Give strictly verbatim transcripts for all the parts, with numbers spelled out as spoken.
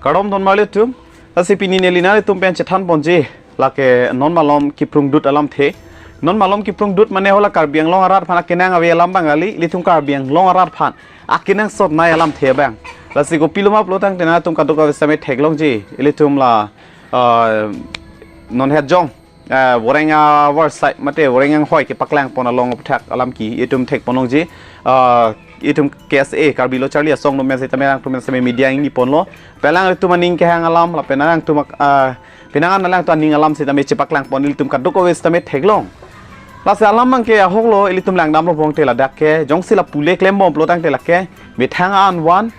Kardom don marli atum. Lasi pini neli nanglitum pen chethan ponji, lake non malom kiprungdut alamthe. Non malom kiprungdut mane hala Karbi Anglong arat aphan akenang ave alam abang kali, ilitum Karbi Anglong arat aphan akenangsot nai alamthe abang. Lasi kopiloma pulo tangte nanglitum kadokave sitame theklongji, ilitum la, ah, non het jong, ah, Boreng avar side mate Boreng anghoi kepaklang pon along aphuthak alam ke itum thek ponlongji, ah, itum K S A, Karbi Lo Charli Asong atum pen sitame nangtum pen sitame media ingni ponlo. Pen alangtum aning kehang alam, lapen alangtum, ah, penang an alangtum aning alam sitame chepaklang pon, ilitum kadokave sitame theklong. Lasi alam abang ke ahoklo, ilitum langdamlo pulote ladak ke, jongsi la pule klembom pulo tangte lake, methang an van,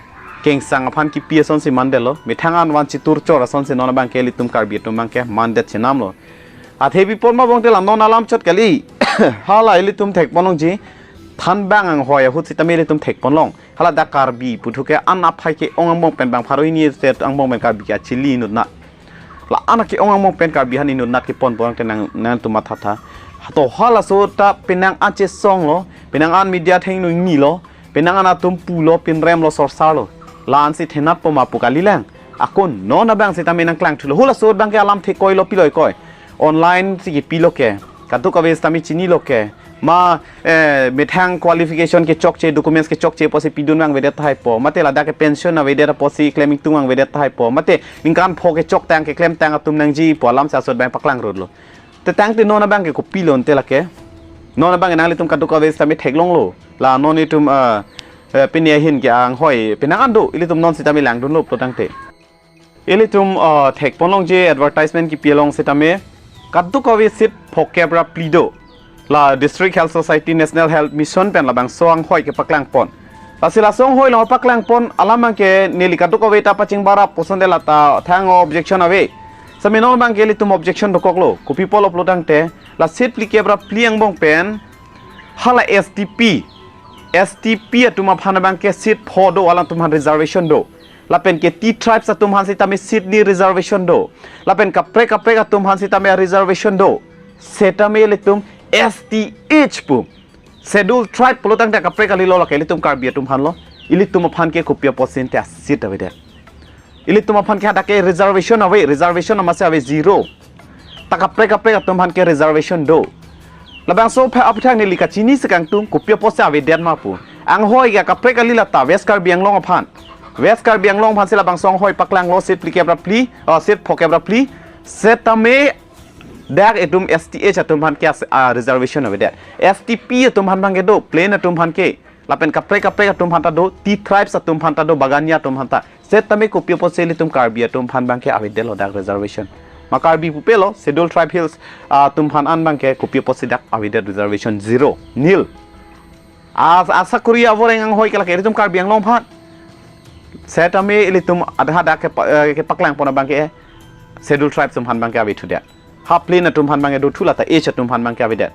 kengsang aphan kipi asonsi mandetlo, methang an van chitur chor asonsi non abang ke ilitum Karbi atum abang ke mandet chenamlo. Athe pi ponma pulote la non alam chot kali. Hala ilitum thek ponlongji, thanbang anghoi ahut sitame ilitum thek ponlong. Hala dak Karbi puthu ke an aphai ke-ong angbong pen bang pharo hini state angbong pen Karbi ke achili inutnat. La an ke-ong angbong pen Karbi aphan inutnat kepon pulote nang, nangtum mathatha. To halaso ta penang an chesonglo, penang an media athengno ingnilo, penang an atum pulo, pinremlo, sorsarlo. La ansi thenat poma pu kalilang. Ako non abang sitame nangklangthulo. Halaso abang ke alamthe koilo, pilo koi. Online si kipilo ke. Kadokave sitame chinilo ke. Ma, eh, methang qualification kechokche, documents kechokche pusi pidun vangvedet tahai po. Mate ladak ke pension avedet apotsi klem ingtung vangvedet tahai po. Mate ningkan pho kechok tang keklemtang atum nangji pu alam si asot abang paklang rutlo. Te tangte non abang ke kopilo ante lake. Non abang ke nanglitum kadokave sitame theklonglo. La non itum, ah, eh, pini ahin ke anghoi penang an do, ilitum non sitame langdunlo pulo tangte. Ilitum, ah, thek ponlongji advertisement kipi along sitame kadokave seat phokep ra phli do. La District Health Society, National Health Mission pen labangso anghoi kepaklang pon. Lasi laso anghoi along paklang pon alam abang ke neli kadokave ta pachingbar apot asonte la ta thang objection ave. Sitame non abang ke ilitum objection dokoklo. Kopi apotlo pulo tangte, la seat phlikep ra phli angbong pen hala S T P, S T P atum aphan abang ke seat pho do, alangtum aphan reservation do. Lapen ke T tribes atum aphan sitame seat ni reservation do. Lapen kaprek kaprek atum aphan sitame reservation do. Setame ilitum S T H pu, Schedule Tribe pulo tangte kaprek kalilo, lake ilitum Karbi atum aphanlo. Ilitum aphan ke kopi apotsi ante seat avedet? Ilitum aphan ke hadak ke reservation ave, reservation amatsi ave zero. Ta kaprek kaprek atum aphan ke reservation do. Labangso apha-, aphuthak neli kachini si kangtung, kopi apotsi avedet ma pu. Anghoi ke kaprek kali la ta West Karbi Anglong aphan. West Karbi Anglong aphansi labangso anghoi paklanglo, seat phlikep ra phli, oh, seat phokep ra phli. Setame dak itum S T H atum aphan ke as-, ah, reservation avedet. S T P atum aphan abang ke do, plain atum aphan ke. Lapen kaprek kaprek atum aphan ta do, T tribes atum aphan ta do, Bagania atum aphan ta. Setame kopi apotsi ilitum Karbi atum aphan abang ke avedetlo dak reservation? Ma Karbi pupelo, Schedule Tribe Hills, ah, atum aphan an abang ke kopi apotsi dak avedet reservation? Zero, nil. As-, asakuri avoreng anghoi ke lake ilitum Karbi Anglong aphan. Setame ilitum adha dak kepa-, eh, kepaklang pon abang ke Schedule Tribes atum aphan abang ke avethudet. Ha plain atum aphan abang ke dothu, la ta H atum aphan abang ke avedet.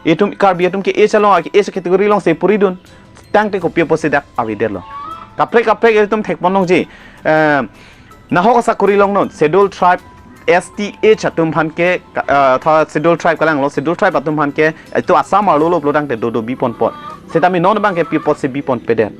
Itum Karbi atum ke H along, H category alongsi puri dun. Tangte kopi apotsi dak avedetlo? Kaprek kaprek ilitum thek ponlongji. Eh, nahok asakuri along non, Schedule Tribe, S T H atum aphan ke, eh, tha Schedule Tribe kalanglo, Schedule Tribe atum aphan ke, itum Assam arlo lo pulo tangte dodo bi ponpon. Setame non abang ke pi apotsi bi ponpedet?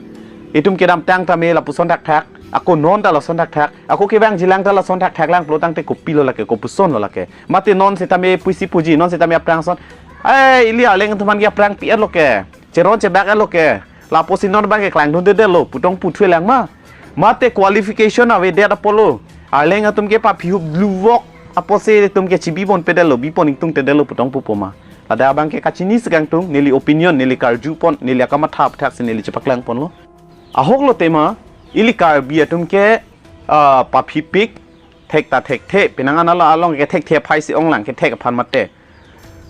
Itum kedamtang tame lapuson thakthak, ako non ta lason thakthak, ako kevangjilang ta lason thakthak lang pulo tangte kopilo lake, kopusonlo lake? Mate non setame pusi puji, non setame aphrang son, "Eh, ili Arleng atum aphan ke aphrang pi-etlo ke, cheron chebak-etlo ke, lapusi non abang ke klangdundedetlo," pu tong puthulang ma? Mate qualification avedet apotlo Arleng atum ke paphi hup luvok apotsi itum ke chibi ponpedetlo, bi pon ingtungtedetlo pu tong pupo ma? Ladak abang ke kachini si kangtung, neli opinion, neli karju pon, neli akamatha aphuthak si neli chepaklang ponlo. Ahoklo tema, ili Karbi atum ke, ah, paphipik, thek ta thekthe, penang an along ke thekthe aphai si onglang, kethek aphan mate.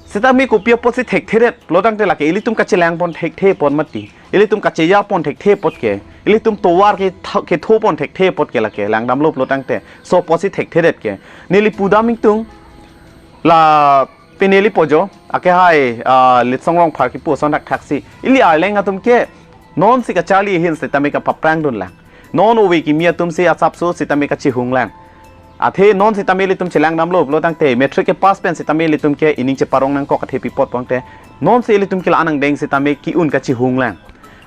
Setame kopi apotsi thekthedet pulo tangte lake ilitum kachelang pon thekthe apot mati. Ilitum kacheya pon thekthe apot ke. Ilitum tovar ke tho-, ketho pon thekthe apot ke lake. Langdamlo pulo tangte, so apotsi thekthedet ke? Neli pudam ingtung, la pini neli pojo, ake hai, ah, Litsong Rongphar kipu ason thakthak si, ili Arleng atum ke non si kacharli ahin setame kapaphrang dunlang. Non ove kimi atum si asapso setame kachihunglang. Athe non setame ilitum chelangdamlo pulo tangte, matric kepass pen setame ilitum ke ining cheparong nangkok athe pi apot pulo tangte, non si ilitum ke la-an angdeng setame ki-un kachihunglang.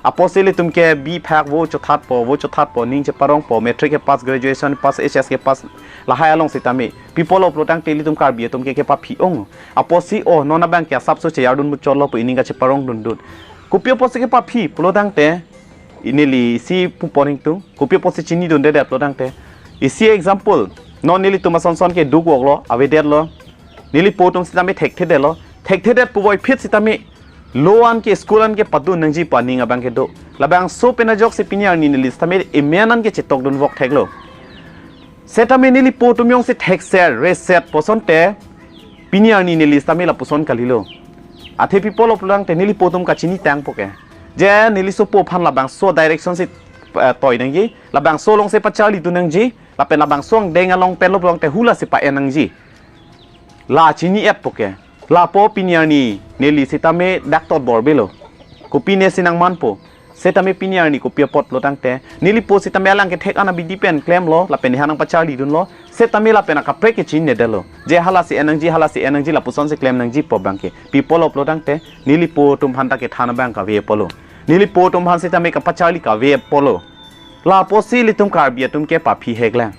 Apotsi ilitum ke B Phak vo chothatpo, vo chothatpo, ning cheparongpo, matric kepass, graduation pass, H S kepass, lahai along sitame pi apotlo pulo tangte ilitum Karbi atum ke kepaphi ong. Apotsi, oh, non abang ke asapso cheyardun muchotlo pu ining kacheparong dundun. Kopi apotsi kepaphi pulo tangte, neli isi pupon ingtung, kopi apotsi chinidundedet pulo tangte, isi example, non nelitum asonson ke duk woklo, avedetlo, neli po atum sitame thekthedetlo, thekthedet puvoiphit sitame lo an ke school an ke padun nangji pu aning abang ke do. Labangso pen ajoksi pini arni neli sitame emen an ke chetokdun vok theklo. Setame neli po atum jongsi thekser, reset po asonte, pini arni neli sitame lapuson kalilo. Athe pi apotlo pulo tangte neli po atum kachinitangpo ke. Je neli sopo aphan labangso direction si, eh, toi nangji, labangso alongsi pacharlidun nangji, lapen labangso angdeng along penlo pulo tangte hula si pa-en nangji. La chini-etpo ke. Lapu pini arni neli sitame dak totbor avelo. Kopine si nangmanpo. Setame pini arni kopi apot pulo tangte, neli po sitame alang kethek an abidi pen klemlo, lapen neha nangpacharlidunlo. Setame lapen akaprek ke chinidetlo. Je halasi en nangji, halasi en nangji, lapusonsi klem nangji pu abang ke. Pi apotlo pulo tangte, neli po atum aphan ta kethan abang kave apotlo. Neli po atum aphan sitame kapacharli kave apotlo. Lapusi ilitum Karbi atum ke paphi heklang.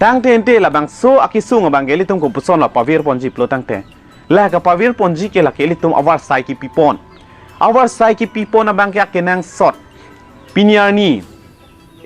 Tangte ante labangso akesung abang ke ilitum kopuson la pavirponji pulo tangte, la kapavirponji ke lake ilitum avarsai kepipon. Avarsai kepipon abang ke akenangsot. Pini arni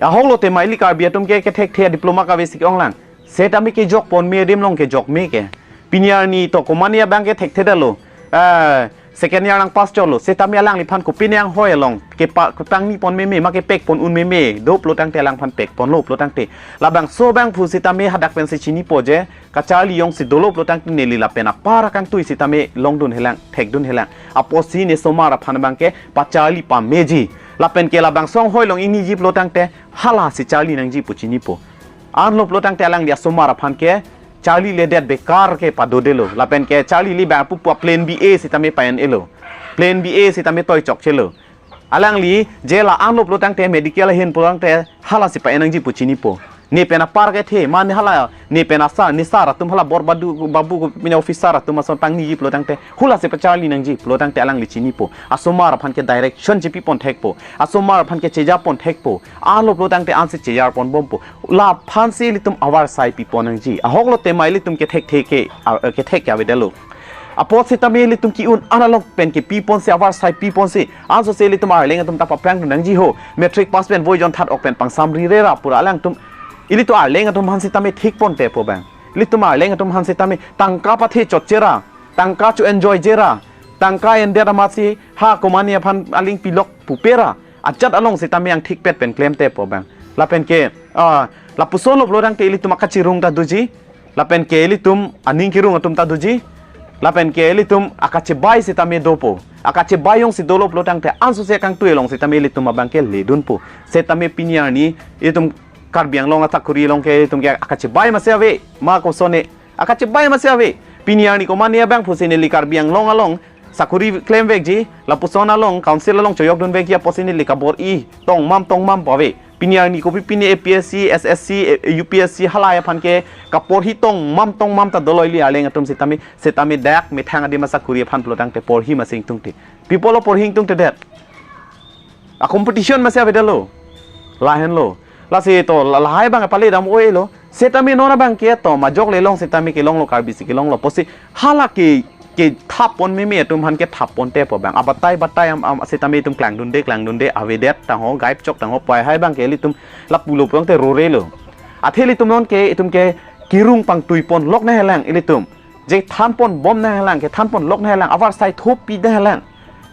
ahok lote ma ili Karbi atum ke kethekthe diploma kave si ke-onglang. Setame kejokpon me, adim along kejok me ke. Pini arni to komane abang ke thekthedetlo. Ah, second year nangpass chotlo. Setame alangliphan kopine anghoi along kepa-, kepangnipon meme, ma kepekpon un meme, do pulo tangte alangphan pekponlo pulo tangte, labangso abangphu sitame hadak pensi chinipo je, kacharli jongsi dolo pulo tangte neli lapen apar akangtui sitame longdun helang, thekdun helang. Apotsi ne asomar aphan abang ke pacharli pameji. Lapen ke labangso anghoi along ingniji pulo tangte, halasi charli nangji pu chinipo. Anlo pulo tangte alangli asomar aphan ke charliledet bekar ke padodetlo. Lapen ke charlile abang pupu plan B A sitame pa-en-elo. Plan B A sitame toi chokchelo. Alangli je la anlo pulo tangte medical ahin pulo tangte halasi pa-en nangji pu chinipo. Ne pen apar kethe, mane hala, ne pen asar, ne sar atum hala bor badu, babu, pine officer atum ason pangniji pulo tangte, hulasi pacharli nangji pulo tangte alangli chinipo. Asomar aphan ke direction chepipon thekpo. Asomar aphan ke chejapon thekpo. Anlo pulo tangte ansi chejarponbompo. Laphansi ilitum avarsai pipon nangji. Ahok lote ma ilitum kethekthe ke, a, kethek ke avedetlo. Apot sitame ilitum ke-un an along pen kepiponsi, avarsai piponsi, ansose ilitum arleng atum ta paprangdun nangji ho. Matric pass pen voi jon that ok pen pangsamrirera pura alangtum. Ilitum arleng atum aphan sitame thikponte pu abang. Ilitum arleng atum aphan sitame tangka pathe chotchera, tangka cho-enjoyjera, tangka endet amatsi ha komane aphan aling pilok pupera, ajat along sitame angthikpet pen klemte pu abang. Lapen ke, ah, lapusonlo pulo tangte ilitum akachirung ta doji. Lapen ke ilitum aning kerung atum ta doji. Lapen ke ilitum akachebai sitame dopo. Akachebai jongsi dolo pulo tangte ansose akangtui along sitame ilitum abang ke ledunpo. Setame pini arni ilitum Karbi Anglong asakuri along ke ilitum ke akachebai masi ave. Ma kosonne akachebai masi ave. Pini arni komane abangphusi neli Karbi Anglong along sakuri klemvekji, lapuson along, council along choyokdunvekji apotsi neli kabor-i tongmam tongmam pu ave. Pini arni kopi pini A P S C, S S C, eh, U P S C halahai aphan ke kaporhi tongmam tongmam ta dolo ili arleng atum sitame, setame dak methang adim asakuri aphan pulo tangte porhi masi ingtungte. Pi apotlo porhi ingtungtedet? A competition masi avedetlo. Lahenlo. Lasi to la-, lahai abang pale dam oilo. Setame non abang ke to majok le long sitame kelonglo, Karbi si kelonglo. Apotsi hala ke, kethapon meme atum aphan kethapponte pu abang. Abatai batai am, am sitame itum klangdunde klangdunde avedet tangho, gaip chok tangho, pu hai abang ke ilitum lapulo pulote rorelo. Athe ilitum non ke itum ke kerung pangtuiponlok nanghelang ilitum. Je thanponbom nanghelang, kethanponlok nanghelang, avarsai thopi nanghelang.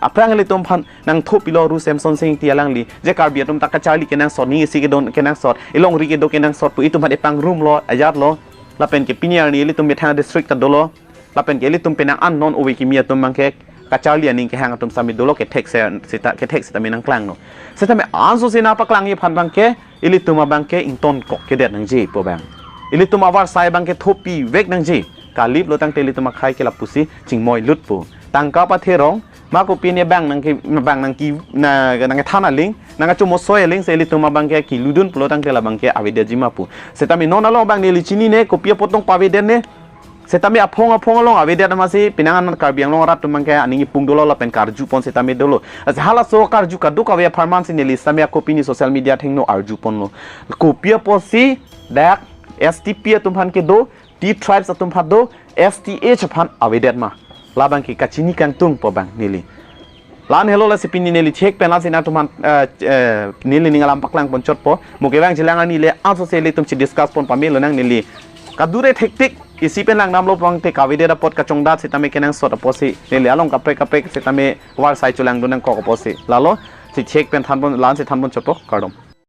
Aphrang ilitum aphan nangthopilo Ru Semson Sing Ingti alangli. Je Karbi atum ta kacharli kenangsot, ning isi kedo kenangsot, ilongri kedo kenangsot pu itum aphan epangrumlo, ajatlo. Lapen ke pini arni ilitum methang district ta dolo. Lapen ke ilitum penang an non ove kimi atum abang ke kacharli aning kehang atum sami dolo, kethek se sita, kethek sitame nangklanglo. Sitame ansose nangpaklangji aphan abang ke ilitum abang ke ingtonkokkedet nangji pu abang. Ilitum avarsai abang ke thopivek nangji. Kaliplo tangte ilitum akhai ke lapusi chingmoilutpo. Tangka patherong, ma kopine abang nangke, abang nangke, na, nangkethan aling, nangkachomosoi aling, se ilitum abang ke keludun pulo tangte labang ke avedetji ma pu. Setame non along abang neli chinine, kopi apot tong pavedetne. Setame aphong aphong along avedet amatsi penang an Karbi Anglong arat atum abangke aning ipung dolo lapen karjupon setame dolo. Lasi halaso karju kadokave apharman si neli setame ako pini social media athengno arjuponlo. Kopi apotsi dak S T P atum aphan kedo, T tribes atum aphan do, S T H aphan avedet ma? Labangke kachini kangtungpo abang neli. La-an helo, lasi pini neli chek pen lasi nangtum aphan, eh, eh, neli ning alam paklangponchotpo. Mo kevang chelang arni le anso se ilitum chi discuss pon pamelo nang neli. Kadure thektik isi pen langdamlo pangte kavedet apot kachongdat setame kenangsot apotsi neli along kaprek kaprek setame varsai cholangdun nangkok apotsi. Lalo si chek pen thanpon, la-an si thanponchotpo, kardom.